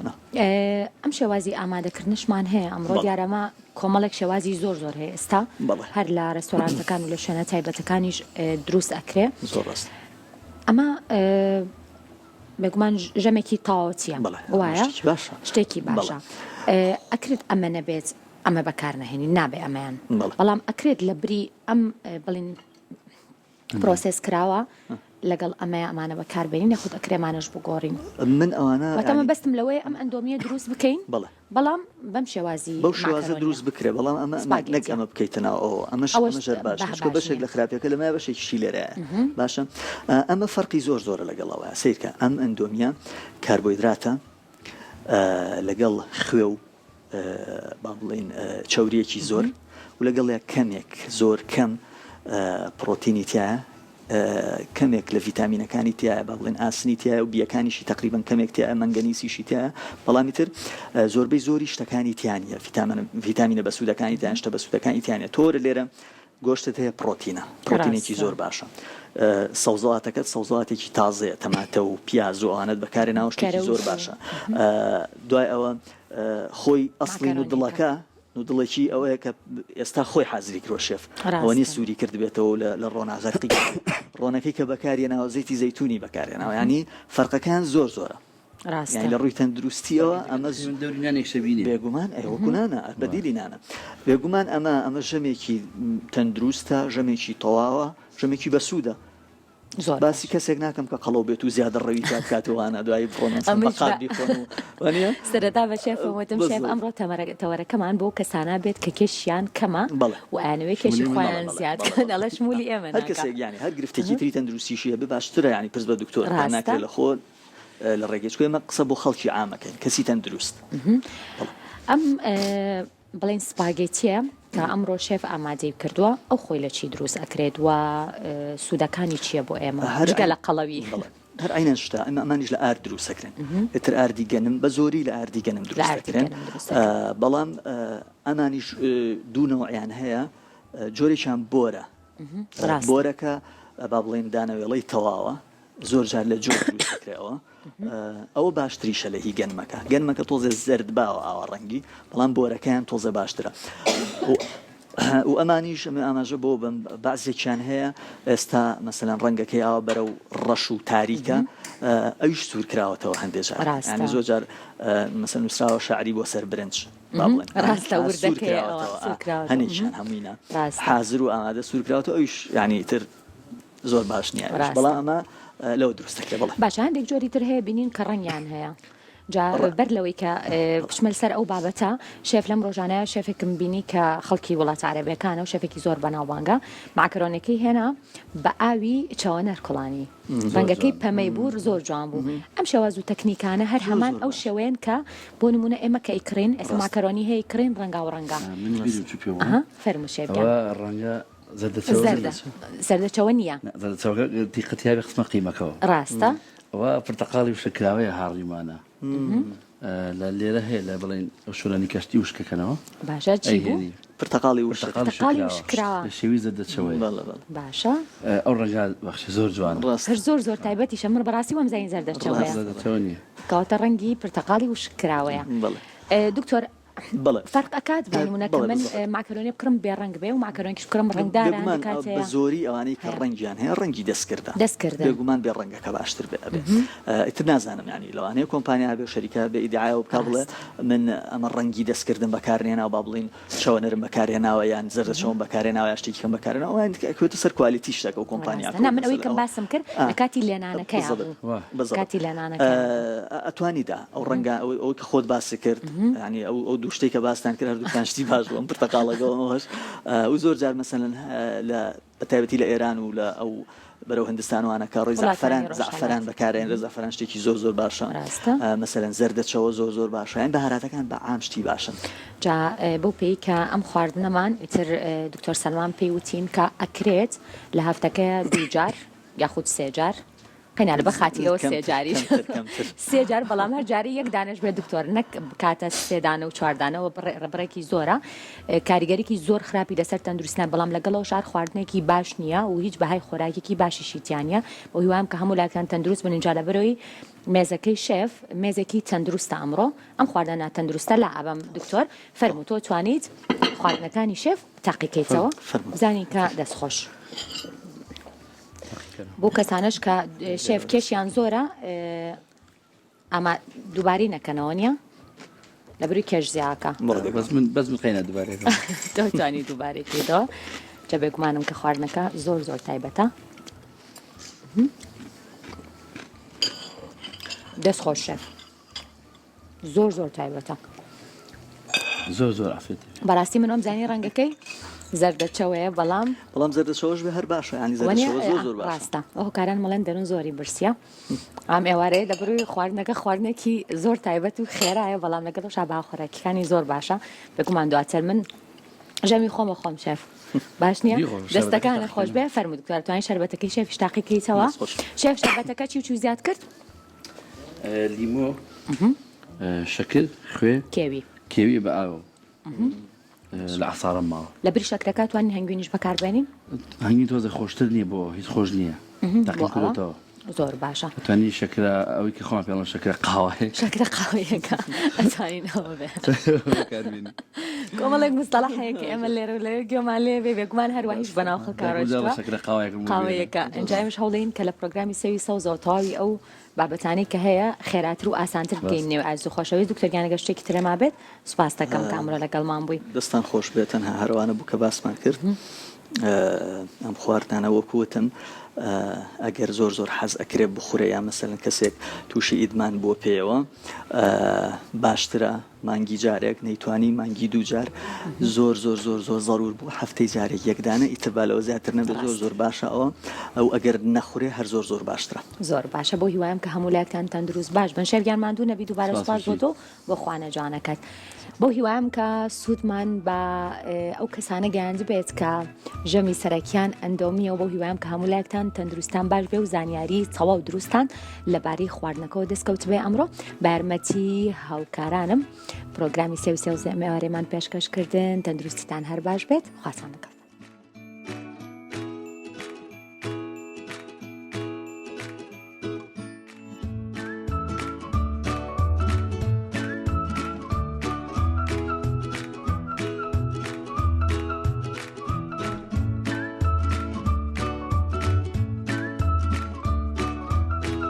ئەم شێوازی ئامادەکردنشمان هەیە ئەمڕۆ دیارە ئەمە کۆمەڵێک شێوازی زۆر زۆر هەیە ئێستا هەر لە ڕێستۆرانتەکان و لە شوێنە تایبەتەکانیش دروست ئەکرێ.
زۆر ڕاست.
ئەمە بێگومان ژەمێکی تەواوەتیە وایە؟ شتێکی باشە. ئەکرێت ئەمە نەبێت ئەمە بەکار نەهێنین نابێ ئەمەیان بەڵام ئەکرێت لە بری ئەم بڵین process کراوە لەگەڵ ئەمەیا ئەمانە بەکار بێنین یاخود ئەکرێ ئەمانەش بگۆڕین؟
من ئەوانە
واتە مەبەستم لەوەیە ئەم ئەندۆمیە دروست بکەین
بەڵێ
بەڵام بەم شێوازی
بەو شێوازە دروست بکرێ بەڵام ئەمە نەک ئەمە بکەیتە ناو ئەوە ئەمەش ئەمەش هەر باش نییە چونکە بەشێک لە خراپیەکە لەمەیە بەشێکیشی لێرەیە باشە ئەمە فەرقی زۆر زۆرە لەگەڵ ئەوە سەیرکە ئەم ئەندۆمیە کاربۆیدراتە لەگەڵ خوێ و با بڵێین چەورییەکی زۆر و لەگەڵیا کەمێک زۆر کەم پڕۆتینی تیایە کەمێک لە ڤیتامینەکانی تایە با بڵێن ئاسنی تایە و بیەکانیشی تقریبان کەمێک تایە مەنگەنیسیشی تایە بەڵامی تر زۆربەی زۆری شتەکانی تیانە ڤیتامینە بەسوودەکانی تیان شتە بەسوودەکانی تیانە تۆرە لێرە گۆشتت هەیە پڕۆتینە پڕۆتینێکی زۆر باشە سەوزەواتەکەت سەوزەواتێکی تازەیە تەماتە و پیاز و ئەوانەت بەکارێ ناوە شتێکی زۆر باشە دوای ئەوە خۆی ئەسڵی نودڵەکە نودڵێکی ئەوەیە کە ئێستا خۆی حازری کرۆ شێف ئەوە نیە سووری کردبێتەوە لە ڕۆنا غەرقی ڕۆنەکەی کە بەکارێناوە زەیتی زەیتونی بەکارێناوە ینی فەرقەکان زۆر زۆرە
ڕاستە.
یانی لە ڕووی تەندروستیەوە ئەمە
دەوری نانێک شەبینێ.
بێگومان ئەی وەکو نانە بەدیلی نانە بێگومان ئەمە ئەمە ژەمێکی تەندروستە ژەمێکی تەواوە ژەمێکی بەسوودە
زۆر
باسی
باش.
کەسێک ناکەم کە قەڵەو بێت و زیادە ڕەوی تا بکات و وانە دوایی بڕۆن مەسەن
ئەمنیش
بە قاپ
بە
بیخۆن و وانیە
سەرەتا بە شێفم وتم شێف
بزڵ
ئەمڕۆ تەمەرە تەوەرەکەمان بۆ کەسانە بێت کە کێشیان کەمە
بەڵێ
و ئەیانەوێ کێشی
شمولی ئێمە
بەڵێ
خۆیان
بەڵێ
زیاد
بەڵێ
کەن
بەڵێ
ئەڵێ شمولی ئێمە
هەر
ناکا
کەسێک یانی هەر گرفتێکی تری تەندروستیشی هەبێ باشترە یانی پرس بە دکتۆر بکات
ڕاستە
ناکرێ لە خۆ لە ڕێگەی چونکە ئێمە قسە بۆ خەڵکی عام ئەکەین کەسی تەندروست.
ئەم بڵێن سپاگێتیە کە ئەمڕۆ شێف ئامادەی کردووە ئەو خۆی لە چی دروست ئەکرێت و سوودەکانی چییە بۆ ئێمە جگە لە قەڵەوی؟
هەر عینەن شتە ئەمە ئەمانیش لە ئارد دروست ئەکرێن ئیتر ئاردی گەنم بە زۆری لە ئاردی گەنم دروست ئەکرێن بەڵام ئەمانیش دوو نەوعیان هەیە جۆرێکیان بۆرە بۆرەکە با بڵێن دانەوێڵەی تەواوە زۆر جار لە جۆ دروست دەکرێ ئەوە ئەوە باشتریشە لە هی گەنمەکە گەنمەکە تۆزێ زەرد باوە ئاوا ڕەنگی بەڵام بۆرەکەیان تۆزە باشترە. و ئەمانیش ئەمە ئاماژە بۆ بم بەعزێکیان هەیە ئێستا مەسەلەن ڕەنگەکەی ئاوا بەرەو ڕەش و تاریکە ئەویش سوور کراوەتەوە هەندێک جار
ڕاستە.
یانی زۆر جار مەسەلەن نووسراوە شەعری بۆ سەر برنج با بڵێن
ڕاستە
سوور
وردەکەی ئەوە
کراوەتەوە
سوور کراوەتەوە
هەنێکیان هەمووی نا
ڕاستە.
حازر و ئامادە سوور کراوەتەوە ئەویش یانی ئیتر زۆر باش نییە ئەویش
ڕاستە.
بەڵام ئەمە لەوە دروست دەکرێت بەڵێ.
باشە هەندێک جۆری تر هەیە بینین کە ڕەنگیان هەیە جا بەر لەوەی کە بچمە سەر ئەو بابەتە شێف لەم ڕۆژانە شێفێکم بینی کە خەڵکی وڵاتە عەرەبیەکانە و شێفێکی زۆر بەناوبانگە مەعکەرۆنەکەی هێنا بە ئاوی چەوەنەر کوڵانی ڕەنگەکەی پەمەی بوو زۆر جوان بوو ئەم شێواز و تەکنیکانە هەر هەمان ئەو شێوەیەن کە بۆ نمونە ئێمە کە ئەیکڕین ئێستا ماکەرۆنی هەیە کڕین ڕەنگاو ڕەنگە
من بیرم چوو پێ بڵێم
فەرموو شێف گیان.
ئەوە ڕەنگە زەردەچەوە
زەردە زەردەچەوە نییە.
نا زەردەچەوەکە دیقەتی هەبێ خستمە قیمەکەوە.
ڕاستە.
ئەوە پرتەقاڵی وشککراوەیە هاڕیومانە. لە لێرە هەیە لە بڵێن ئەو شۆرانی کەشتی وشکەکەنەوە.
باشە چی بوو؟
ئەیهێنی.
پرتەقاڵی وشک.
پرتەقاڵی وشککراوە.
لە شێوی زەردەچەوەیە.
بەڵێ بەڵێ.
باشە.
ئەو ڕەنگە بەخشێ زۆر جوانە.
ڕاستە.
هەر زۆر زۆر تایبەتیشە من بەڕاستی وامزانی زەردەچەوەیە.
ڕاستە زەردەچەوە نییە.
کەواتە ڕەنگی پرتەقاڵی وشککراوەیە.
بەڵێ.
دکتۆر
بەڵێ.
فەرق ئەکات بۆ نمونە کە
بەڵێ
من
بالضبط.
مەعکەرۆنێ بکڕم بێ ڕەنگ بێ و مەعکەرۆنێکیش بکڕم ڕەنگدارە
بێگومان
هەندێک کات
بە
هەیە
زۆری ئەوانەی کە
هەیە.
ڕەنگیان هەیە ڕەنگی دەستکردە
دەستکردن.
بێگومان بێ ڕەنگەکە باشتر بێ ئەبێ ئیتر نازانم یانی لەوانەیە کۆمپانیا هەبێ و شەریکە هەبێ ئیدعای ئەوە بکا بڵێ
ڕاستە.
من ئەمە ڕەنگی دەستکردم بەکار نێناوە با بڵێین چەوەنەرم بەکار هێناوە یان زەردەچەوەم بەکار هێناوە یان شتێکی کەم بەکار هێناوە ئەوە ئەکەوێتە سەر quality شتەکە و
ڕاستە
کۆمپانیاکە
نا
و
من ئەوەی
مەسەلە
کەم
ئەوە
باسم کرد
ئا
لە کاتی لێنانەکەیا
بالضبط
بوو
واه.
بالضبط
کاتی لێنانەکەیا بوو.
ئەتوانی دا ئەو ڕەنگە ئەو ئەوەی کە خۆت باست کرد یانی ئەو ئەو دوو شتەی کە باستان کرد هەردووکتان شتی باش بوو ئەم پرتەقاڵەکە و ئەوەش و زۆر جار مەسەلەن لە بە تایبەتی لە ئێران و لە ئەو بەرەو هندستان وانە کە ڕۆی
وڵاتانی
زەعفەران
ڕۆژهەڵات
زەعفەران بەکارێنرێ زەعفەران شتێکی زۆر زۆر باشە
ڕاستە.
مەسەلەن زەردەچەوە زۆر زۆر باشە یان بەهاراتەکان بە عام شتی باشن.
جا بەو پێی کە ئەم خواردنەمان ئیتر دکتۆر سەلمان پێی وتین کە ئەکرێت لە هەفتەکەیا دوو جار یاخود سێ جار قەینا لە بەخاتی ئەوە سێ جاریش سێ جار بەڵام هەر جارەی یەک دانەش بێت دکتۆر نەک بکاتە سێ دانە و چوار دانەوە بڕێکی زۆرە کاریگەریکی زۆر خراپی لەسەر تەندروستیان بەڵام لەگەڵەوە شار خواردنێکی باش نییە و هیچ بەهای خۆراکێکی باشیشی تیا نییە بۆ هیوام کە هەموو لایەکتان تەندروست بن اینجا لەبەرەوەی مێزەکەی شێف مێزێکی تەندروستە ئەمڕۆ ئەم خواردنە ناتەندروستە لا ئەبەم دکتۆر فەرموو تۆ توانیت خواردنەکانی شێف تاقیکەیتەوە بزانین کە دەستخۆش. بۆ کەسانەش کە شێف کێشیان زۆرە ئەمە دووبارەی نەکەنەوە نیە لەبری کێش زیاکە
بەس من بەس من قەینا دووبارەی
تۆ توانی دووبارەی کەیتەوە جا بێگومانم کە خواردنەکە زۆر زۆر تایبەتە دەست خۆش شێف زۆر زۆر تایبەتە.
زۆر زۆر عافیەت.
بەڕاستی من وام زانی ڕەنگەکەی زەردەچەوەیە بەڵام
بەڵام زەردەچەوەش بێ هەر باشە یانی زەردەچەوە زۆر زۆر باشە
ڕاستە ئەو هۆکاران مەڵێن دەرون زۆری برسیە ئەم ئێوارەیە لە بڕوی خواردنەکە خواردنێکی زۆر تایبەت و خێرایە بەڵام لەگەڵ شا با خۆراکیەکانی زۆر باشە بێگومان دواتر من ژەمی خۆمە خۆم شێف باش نییە دەستەکانە خۆش بێ فەرموو دکتۆر توانی شەربەتەکەی شێفیش تاقیکەیتەوە شێف شەربەتەکە چی و چی زیاد کرد
لیمۆ شەکر خوێ
کێوی
کێوی بە ئاو لە عسارم ماوە
لە بری شەکرەکە توانین هەنگوینیش بەکاربێنین
هەنگوین تۆزە خۆشتر نییە بۆ هیچ خۆش نییە تاقی کردێتەوە
زۆر باشە
توانی شەکرە ئەوەی کە خۆمان پێڵە شەکرە قاوەیە
شەکرە قاوەیەکە ئەتوانین ئەوە بێ کۆمەڵێک مستەڵح هەیە کە ئێمە لێرە و لەوێ گوێمان لێ بێ بێگومان هەروە هیچ بەناو خەڵکا ڕۆیشتووە
شەکرە قاوەیەکم بۆ بێنە.
قاوەیەکە ئینجا ئێمەش هەوڵین کە لە پرۆگرامی سێوی سەوزەوە تەواوی ئەو بابەتانەی کە هەیە خێراتر و ئاسانتر بگەین نێو ئازیز و خۆشەویست دکتۆر گیان ئەگەر شتێکی ترە مابێت سوپاست دەکەم کە ئەمڕۆ لەگەڵمان بووی.
دەستان خۆش بێت تەنها هەر ئەوانە بوو کە باسمان کرد ئەم خواردنانە وەکو وتم ئەگەر زۆر زۆر حەز ئەکرێ بخورێ یا مەسەلەن کەسێک تووشی ئیدمان بووە پێیەوە باشترە مانگی جارێک نەیتوانی مانگی دوو جار زۆر زۆر زۆر زۆر زەرور بوو هەفتەی جارێک یەک دانە ئیتر با لەوە زیاتر نەبێت زۆر زۆر باشە ئەوە ئەو ئەگەر نەخورێ هەر زۆر زۆر باشترە.
زۆر باشە بەو هیوایەم کە هەموو لایەکتان تەندروست باش بن شێف گیان ماندوو نەبی دووبارە
سپاس
سوپاس بۆ
بژی.
تۆ بۆ خوانە جوانەکەت بەو هیوایەم کە سوودمان بە ئەو کەسانە گەیاندبێت کە ژەمی سەرەکیان ئەندۆمیە و بەو هیوایەم کە هەموو لایەکتان تەندروستان باش بێ و زانیاری تەواو دروستان لەبارەی خواردنەکەەوە دەستکەوتبێ ئەمڕۆ بە یارمەتی هاوکارانم پرۆگرامی سێو سێو ئێوارێمان پێشکەشکردن تەندروستیتان هەر باش بێت خواتان لەگەڵ.